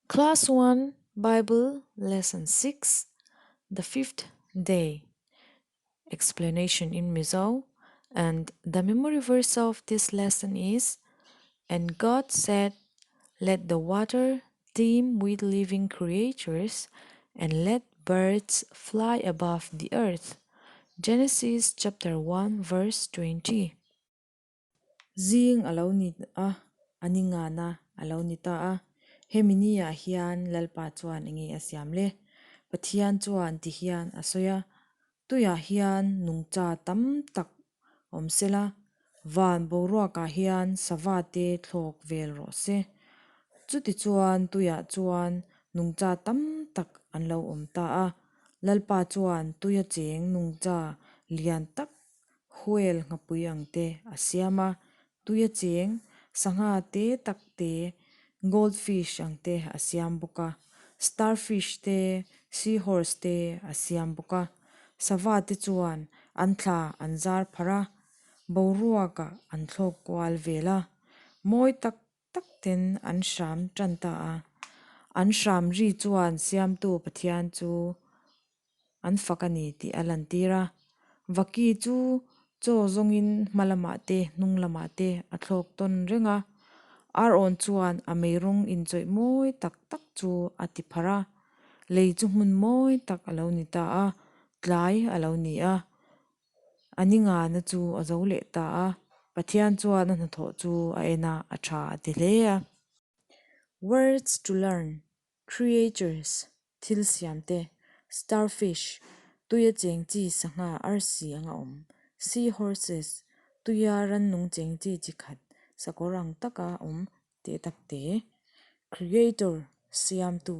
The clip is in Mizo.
Class 1 Bible Lesson 6 The Fifth Day Explanation in Mizo and the memory verse of this lesson is And God said, Let the water teem with living creatures and let birds fly above the earth. Genesis chapter 1 verse 20. Zing a lo ni a, a ni ngana a lo ni ta a. Hemi ni ah hian Lalpa chuan enge a siam le? Pathian chuan ti hian a sawi a, Tuiah hian nungcha tam tak awm sela, van boruakah hian sava te thlawk vel rawh se. Chutichuan tuiah chuan nungcha tam tak an lo awm ta a. Lalpa chuan tuia cheng nungcha lian tak Whale nghapui ang te a siam a, tuia cheng sangha te tak te, goldfish ang te a siam bawk a, starfish te, seahorse te a siam bawk a. Sava te chuan an thla an zar pharh a, boruakah an thlawk kual vel a, mawi tak tak ten an hram tan ta a. An hram ri chuan Siamtu Pathian chu an fak a ni tih a lantir a. Vaki chu chaw zawngin hma lamah te hnung lamah te a thlawk tawn reng a. Arawn chuan a mei rawng inchawih mawi tak tak chu a ti pharh a. Lei chu hmun mawi tak a lo ni ta a, tlai a lo ni a. A ni ngana chu a zo leh ta a, Pathian chuan a hnathawh chu a en a, a tha a ti hle a. Words to learn, Creatures, thil siam te, Starfish, tuia cheng chi sangha arsi anga awm, Seahorses, tuia rannung cheng chi chi khat sakawr ang taka awm teh tak te, Creator, siamtu.